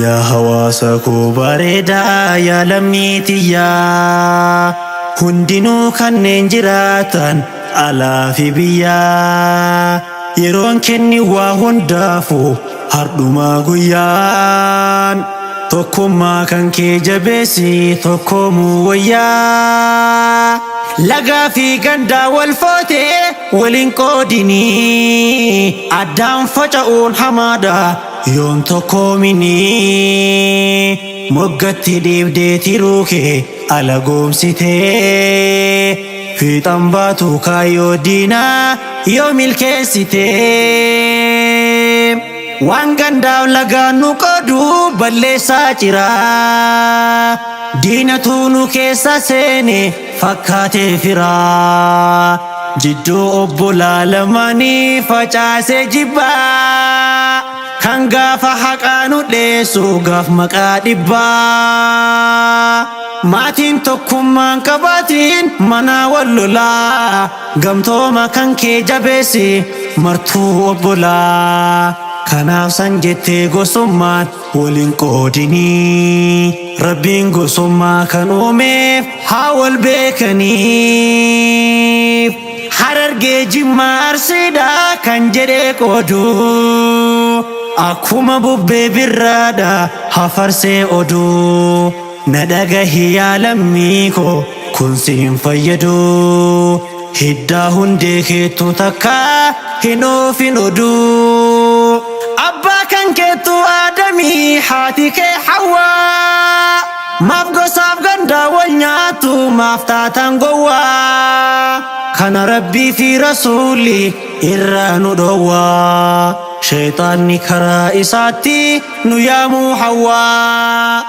Yaa hawaasa koo bareedaa, yaa lammii tiyyaa, hundinuu kanneen jiraatan alaa fi biyyaa, yeroon kenni waa hundaafu hardhumaa guyyaan, tokkummaa kan kee jabeessi, tokkoomuu wayyaa. Lagaa fi gandaa wal footee waliin qoodinii, addaan faca'uun hamaadha yoon tokkoominii. Moggatti dhiibdee tiruu kee ala goomsitee, fiixan baatu kaayyoo diinaa yoo milkeessitee. Waan gandaaf lagaan nu qoodu balleessaa jira. Diinatu nu keessa seene fakkaatee fira. Jidduu obbolaa lamaanii facaasee jibbaa. Kan gaafa haqaa nu dheessu gaaf maqaa dhibbaa. Maatiin tokkummaan qabaatiin mana wal lolaa. Gamtooma kan kee jabeessi, martuu obbolaa. Kanaaf san jettee gosummaan waliin qoodinii. Rabbiin gosummaa kan uumeef haa wal beekaniif. Harargee, Jimmaa, Arsiidha kan jedhee qoodu, akkuma bubbee birraadha hafarsee oduu. Na dhagahi yaa lammii koo, kun siin fayyadu. Hiddaa hundee keettu takka hin oofin oduu. Abbaa kan keettu Aadamii, haati kee Hawwaa. Maaf gosaaf gandaa wal nyaatu, maaf taatan gowwaa? Kana Rabbii fi Rasuulli irraa nu dhowwaa. Sheexaanni karaa isaatti nu yaamuu hawwaa.